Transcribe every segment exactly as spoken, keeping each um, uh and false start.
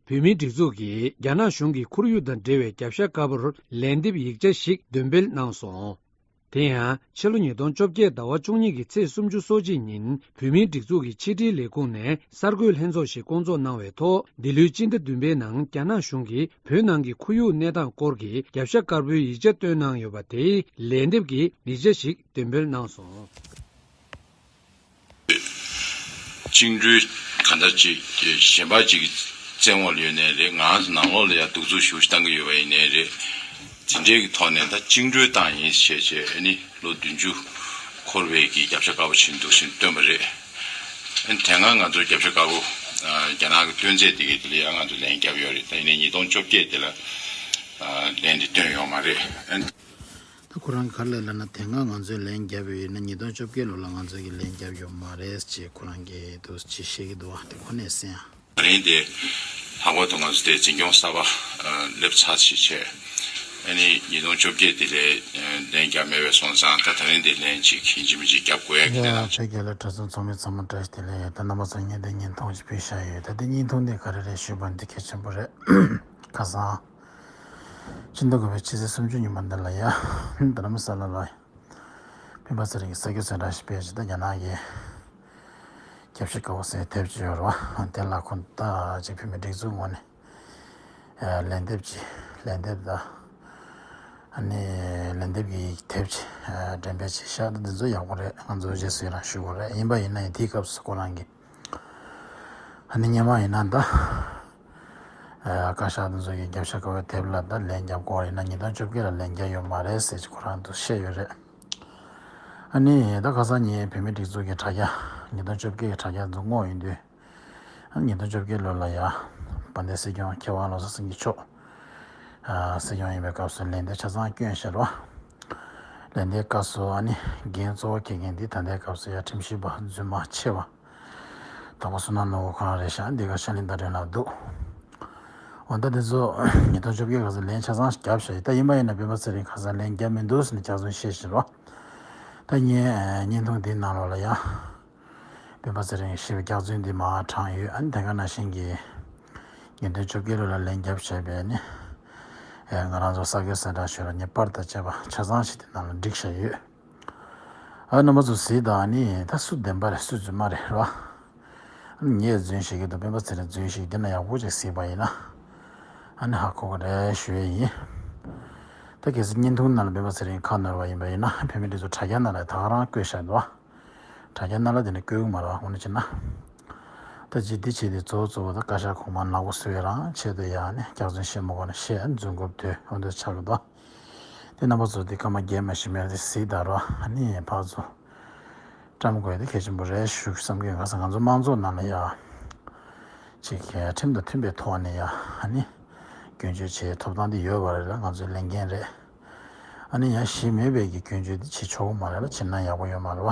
བོད་མིའི་སྒྲིག་འཛུགས་ཀྱིས་རྒྱ་ནག་གཞུང་གི་ཁོར་ཡུག་དང་འབྲེལ་བའི་རྒྱབ་ཤ་དཀར་པོར་ལན་འདེབས་ཡིག་ཆ་ཞིག་འདོན་སྤེལ་གནང་སོང་། དེ་ཡང་ཕྱི་ལོ་ཉིས་སྟོང་བཅོ་བརྒྱད་ཟླ་བ་བཅུ་གཉིས་ཀྱི་ཚེས་སུམ་ཅུ་སོ་གཅིག་ཉིན་བོད་མིའི་སྒྲིག་འཛུགས་ཀྱི་ཕྱི་དྲིལ་ལས་ཁུངས་ནས་གསར་འགོད་ལྷན་ཚོགས་ཤིག་བསྐོང་ཚོགས་གནང་བའི་ཐོག་འདི་ལོའི་སྤྱི་ཟླ་བདུན་པའི་ནང་རྒྱ་ནག་གཞུང་གིས་བོད་ནང་གི་ཁོར་ཡུག་གནས་སྟངས་སྐོར་གྱི་རྒྱབ་ཤ་དཀར་པོའི་ཡིག་ཆ་བཏོན་གནང་ཡོད་པ་དེའི་ལན་འདེབས་ཀྱི་ཡིག་ཆ་ཞིག་འདོན་སྤེལ་གནང་སོང་། བཅིངས་འགྲོལ་ག་འདྲ་ཅིག་གཞན་པ་ཅིག་གི་བཙན་འོག་ལ་ཡོད་ནའི་རེད། ང་ནང་ལོགས་ལ་ཡང་གདུག་རྩུབ་ཞེ་པོ་ཅིག་བཏང་གི་ཡོད་པ་ཡིན་ནའི་རེད། དེ་འདྲའི་གི་ཐོག་ནས་ད་བཅིངས་འགྲོལ་བཏང་ཡིན་ཞེས་བྱས་ཨ་ནི་ལོ་བདུན་ཅུ་འཁོར་བའི་གི་རྒྱབ་ཤ་དཀར་པོ་ཞིག་འདུག་བཞིན་བཏོན་པ་རེད། ཨ་ནི་དེ་སྔ་ང་ཚོར་རྒྱབ་ཤ་དཀར་པོ་ཨ་རྒྱ་ནག་གི་བཏོན་ཚད་དེ་གི་དེ་ལ་ཡང་ང་ཚོ་ལན་བརྒྱབ་ཡོད་རེད། ད་ཡིན་ནའི་ཉིས་སྟོང་བཅོ་བརྒྱད་དེ་ལ་ཨ་ལན་དེ་བཏོན་ཡོད་མ་རེད། ཨ་ནི། ད་ཁོ་རང་ག་རེ་ལབ་ན་དེ་སྔ་ང་ཚོས་ལན་བརྒྱབ་ཡོད་ན་ཉིས་སྟོང་བཅོ་བརྒྱད་ལོ་ལ་ང་ཚོས་ཀྱི་ལན་བརྒྱབ་ཡོད་མ་རེད་ཅེས་ཁོ་རང་གིས་འདུག་ཅེས་བཤད་ཀྱི་འདུག་བ། དེ་ཁོ་ནས་གསན་ཨ། ད་རིང་དེ་ལྷག་པར་དུ་ང་ཚོ་དེ་འཛིན་སྐྱོང་གསར་པ་སླེབས་ཚར་ཞིག་བྱས། ཨ་ནི་ཉིས་སྟོང་བཅོ་བརྒྱད་དེ་ལས་ལན་བརྒྱབ་མེད་པས་སོང་ཙང་ད་ད་རིང་དེ་ལན་ཅིག་ཡིན་གཅིག་མིན་གཅིག་བརྒྱབ་དགོས་ཡ་གི་གནས་སྟངས། བོད་རྒྱལ་ལོ་གྲྭ་ཚང་ཚོགས་མི་ཚང་མ་བཀྲ་ཤིས་བདེ་ལེགས་ཡོད། ད་རྣམ་པ་ཚོ་བརྙན་དེ་བརྙན་ཐུང་ཞིག་ཕུལ་བཞག་ཡོད། ད་དེ་བརྙན་ཐུང་དེ་ག་རེ་རེད་ཞུས་པ་འདི་གལ་ཆེན་པོ་རེད། ཁ་སང་། ཕྱི་ཟླ་དགུ་པའི་ཕྱི་ཚེས་སུམ་ཅུ་ཉིན་མོ་འདི་ལ་ཡ། རྡ་རམ་ས་ལ་ལ། སྤེན་པ་ཚེ་རིང་གིས་ས་སྐྱ་གསལ་བསྒྲགས་ཤིག་སྤེལ་ཅིག་ད་རྒྱ་ནག་གི་རྒྱབ་ཤ་དཀར་པོ་ཟེར་དེབ་ཅིག་ཡོད་རེད་བ། དེ་ལ་ཁོ་ད་ཅིག་བོད་མི་སྒྲིག་འཛུགས་ངོས་ནས་ལན་འདེབས་ཅིག་ལན་འདེབས་ད། ཨ་ནི་ལན་འདེབས་ཀྱི་དེབ་ཅིག་འགྲེམས་སྤེལ་བྱས་ཤག་ད་འདི་ཚོ་ཡག་པོ་རེད། ང་ཚོ་རྗེས་སུ་ཡི་རང་ཞུ་དགོས་རེད། ཡིན་པ་ཡིན་ན་ཡང་དེའི་སྐབས་སུ་ཁོ་རང་གིས། ཨ་ནི་སྔོན་མ་ཡིན་ན་ད། ཨ་བཀའ་ཤག་དེ་ཚོ་གི་རྒྱབ་ཤ་དཀར་པོའི་དེབ་ལ་ད་ལན་བརྒྱབ་དགོས་ཡིན་ན་ཉིས་སྟོང་བཅོ་བརྒྱད་ལ་ལན་བརྒྱབ་ཡོད་མ་རེད་ཟེར་གྱི་ཁོ་རང་ཚོས་བཤད་ཡོད་རེད། ཨ་ནི་ད་ཁ་སང་ངས་བོད་མི་སྒྲིག་འཛུགས་ཀྱི་དྲ་རྒྱ་ཉིས་སྟོང་བཅོ་བརྒྱད་ཀྱི་དྲ་རྒྱ་ཚོ་བསྔོགས་ཡོང་དུས། ཨ་ནི་ཉིས་སྟོང་བཅོ་བརྒྱད་ལོ་ལ་ཡ། དཔལ་ལྡན་སྲིད་སྐྱོང་མཁས་དབང་བློ་བཟང་སེང་གེ་མཆོག་ཨ་སྲིད་སྐྱོང་ཡིན་པའི་སྐབས་སུ་ལན་འདེབས་ཆ་ཚང་བསྐྱོན་བཞག་རོ། ལན་འདེབས་སྐབས་སུ་ཨ་ནི་འགན་གཙོ་བོ་འཁྱེར་མཁན་འདི་ད་ལྟའི་སྐབས་སུ་ཡ་ཁྲིམས་ཞིབ་པ་རྫུན་མ་ཆེ་བ། དང་པོ་བསོད་ནམས་ནོར་བུ་ཁོ་རང་རེད་ཤག་འདི་ག་ཤར་གླིང་རྟ་དྲེལ་ནང་འདུག་འོ་ད་འདི་ཚོ་ཉིས་སྟོང་བཅོ་བརྒྱད་ག་ཚོད་ལན་ཆ་ཚང་བརྒྱབ་བཞག་ཡོད། ད་ཡིན་པ་ཡིན་ན་སྤེན་པ་ཚེ་རིང་ཁ་སང་ལན་བརྒྱབ་མི་འདུག་ཟེར་ནས་སྐྱག་རྫུན་བཤད་བཞིན་རོ། ད་ངས་བརྙན་ཐུང་འདིའི་ནང་ལོགས་ལ་ཡ། སྤེན་པ་ཚེ་རིང་ཞེས་པའི་སྐྱག་རྫུན་འདི་མར་དྲངས་ཡོད། ཨ་ནི་དེ་ག་ནང་བཞིན་གྱི་ཉིས་སྟོང་བཅོ་བརྒྱད་ལོ་ལ་ལན་བརྒྱབ་བཞག་པའི་ནི། ང་རང་ཚོ་ས་དགེ་སེ་འབྲང་ཞོལ་ལ་ངས་པར་དང་བཅས་པ་ཆ་ཚང་ཞིག་དེ་ནང་ལ་བསྒྲིགས་བཞག་ཡོད། ཨ་རྣམ་པ་ཚོ་གཟིགས་དང་། ཨ་ནི་ད་སུ་བདེན་པ་རེད་སུ་རྫུན་མ་རེད་རོ། ཨ་ནི་ངས་རྫུན་བཤད་ཀྱི་འདུག་སྤེན་པ་ཚེ་རིང་རྫུན་བཤད་ཀྱི་འདུག་ན་ཡག་པོ་ཅིག་གཟིགས་པ་ཡིན་ན། ཨ་ནི་ཧ་གོ་གི་རེད་ཞུ་ཡས་ཡིན། ད་གལ་སྲིད་བརྙན་ཐུང་ནང་ལ་སྤེན་པ་ཚེ་རིང་ཁ་ནོར་བ་ཡིན་པ་ཡིན་ན་བོད་མི་འདི་ཚོ་དྲ་རྒྱ་ནང་ལ་ད་ག་རང་བཀོད་བཞག་འདུག་དྲ་རྒྱ་ནང་ལ་དེ་ནི་བཀོད་གི་མ་རེད་བ། དངོས་གནས་བྱས་ན། ད་ཅི་འདི་བྱས་ཏེ་གཙོ་བོ་གཙོ་བོ་ད་བཀའ་ཤག་གོང་མ་ནག་པོ་བཟོས་རང་ཆེད་དུ་ཡང་ནི་སྐྱག་རྫུན་བཤད་མ་དགོས་ན་བཤད་རྫུན་རྐུབ་དོད་འོ་འདི་ཆགས་ཀྱི་འདུག་དེ་རྣམ་པ་ཚོ་འདི་སྐར་མ་བརྒྱད་མ་ཞིག་མེད་དེ་གཟིགས་དང་རོ། ཨ་ནི་ཕར་ཚུར་བཀྲམ་དགོས་དེ་གལ་ཆེན་པོ་རེད་ཞུ་བསམ་གྱི་ཡོད། ང་ཚོ་མང་ཚོགས་ནང་ལ་ཡ། ཅིག་ཁྲིམས་དང་མཐུན་པའི་ཐོག་ནས་ཡ་ཨ་ནི་སྐྱོན་བརྗོད་བྱེད་ཐོབ་ཐང་དེ་ཡོད་པ་རེད་ལ་ང་ཚོའི་ལས་འགན་རེད། ཨ་ནི་ཡ་གཞི་མེད་པའི་གི་སྐྱོན་བརྗོད་དེ་བྱེད་ཆོག་གི་མ་རེད་ལ་བྱེད་ན་ཡག་པོ་ཡོད་མ་རེད་བ།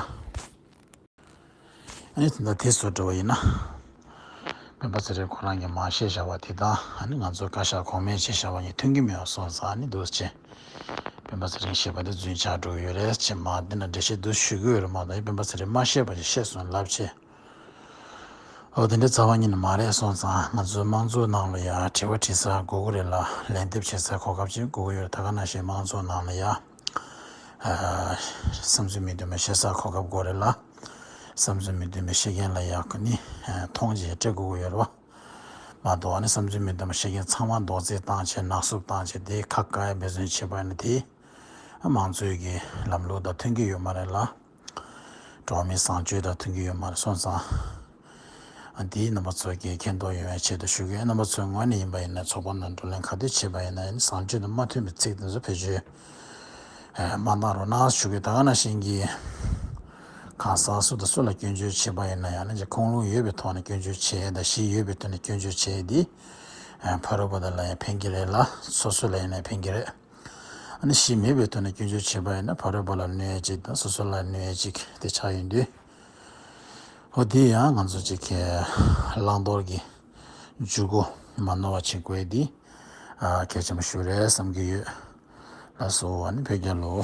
ཨ་ནི་དེ་འདྲ་དེ་བཟོ་འདྲ་བ་ཡིན་ན། སྤེན་པ་ཚེ་རིང་ཁོ་རང་གིས་མར་བཤད་བཞག་པ་དེ་དང་ཨ་ནི་ང་ཚོ་བཀའ་ཤག་གོང་མས་བྱས་བཞག་པ་གཉིས་མཐུན་གྱི་མེད་པ་སོང་ཙང་ཨ་ནི་འདུག་སེ་བྱས། སྤེན་པ་ཚེ་རིང་བཤད་པ་དེ་རྫུན་ཆགས་འགྲོ་གི་ཡོད་རེད་ཅེས་མར་འདི་ན་འགྲེལ་བཤད་འདུག་ཞུ་གི་ཡོད་རེད་མ་གཏོགས་སྤེན་པ་ཚེ་རིང་མ་བཤད་པ་ཅིག་བཤད་སོང་ལབ་བྱས། འོ་དེ་འདྲའི་རྩ་བ་ཉིད་ནས་མ་རེད་སོང་ཙང་ང་ཚོའི་དམངས་གཙོའི་ནང་ལ་ཡ་དྲི་བ་དྲི་ས་དགོས་ཀྱི་རེད་ལ་ལན་འདེབས་བྱེད་ས་གོ་སྐབས་ཅིག་དགོས་ཀྱི་ཡོད་རེད། ད་ག་ནང་བཞིན་དམངས་གཙོའི་ནང་ལ་ཡ། བསམ་ཚུལ་མི་མཐུན་པ་བཤད་ས་གོ་སྐབས་དགོས་རེད་ལ། བསམ་ཚུལ་མི་མཐུན་པ་བཤད་མཁན་ལ་ཡག་གི་ནི་མཐོང་ཆེན་སྤྲད་དགོས་ཀྱི་ཡོད་རེད་བ། མ་གཏོགས་ཨ་ནི་བསམ་ཚུལ་མི་མཐུན་པ་བཤད་མཁན་ཚང་མ་རྡོག་རྫིས་བཏང་བྱས་ནག་བསུབ་བཏང་བྱས་དེ་ཁ་བཀག་ཡ་འབད་བརྩོན་བྱས་པ་ཡིན་ན་དེ་དམངས་གཙོའི་གི་ལམ་ལུགས་དང་མཐུན་གྱི་ཡོད་མ་རེད་ལ། འགྲོ་བ་མིའི་བཟང་སྤྱོད་དང་མཐུན་གྱི་ཡོད་མ་རེད་སོང་ཙང་། འདིའི་རྣམ་པ་ཚོ་གིས་མཁྱེན་རྟོགས་ཡོང་བའི་ཆེད་དུ་ཞུ་གི་ཡིན། རྣམ་པ་ཚོའི་ངོས་ནས་ཡིན་པ་ཡིན་ན་ཚོགས་པ་ནང་བགྲོ་གླེང་ག་དུས་བྱེད་པ་ཡིན་ན་ཡང་བཟང་སྤྱོད་དང་མ་མཐུན་པའི་ཚིག་དེ་ཚོ་བེད་སྤྱོད་མ་གཏང་རོགས་གནང་ཞུ་གི། ད་ག་ནང་བཞིན་གྱི་གང་ཟག་སུ་དང་སུ་ལ་སྐྱོན་བརྗོད་བྱེད་པ་ཡིན་ན་ཡང་ན་ཁུངས་ལུང་ཡོད་པའི་ཐོག་ནས་སྐྱོན་བརྗོད་བྱེད་ཡས་དང་གཞི་ཡོད་པའི་ཐོག་ནས་སྐྱོན་བརྗོད་བྱེད་ཡས་འདི་ཕ་རོལ་པོ་དག་ལ་ཡང་ཕན་གྱི་རེད་ལ་སོ་སོ་ལ་ཡིན་ན་ཕན་གྱི་རེད། ཨ་ནི་གཞི་མེད་པའི་ཐོག་ནས་སྐྱོན་བརྗོད་བྱས་པ་ཡིན་ན་ཕ་རོལ་པོ་ལ་གནོད་ཡས་གཅིག་དང་སོ་སོ་ལ་གནོད་ཡས་གཅིག་དེ་ཆགས་ཡོང་དུས། འོ་དེ་ཡང་ང་ཚོ་གཅིག་གི་བླང་དོར་གྱི་འཇུག་སྒོ་མ་ནོར་བ་བྱེད་དགོས་དེ་གལ་ཆེན་པོ་ཞིག་རེད་བསམ་གྱི་ཡོད། ལགས་སོ། ཨ་ནི་བོད་རྒྱལ་ལོ།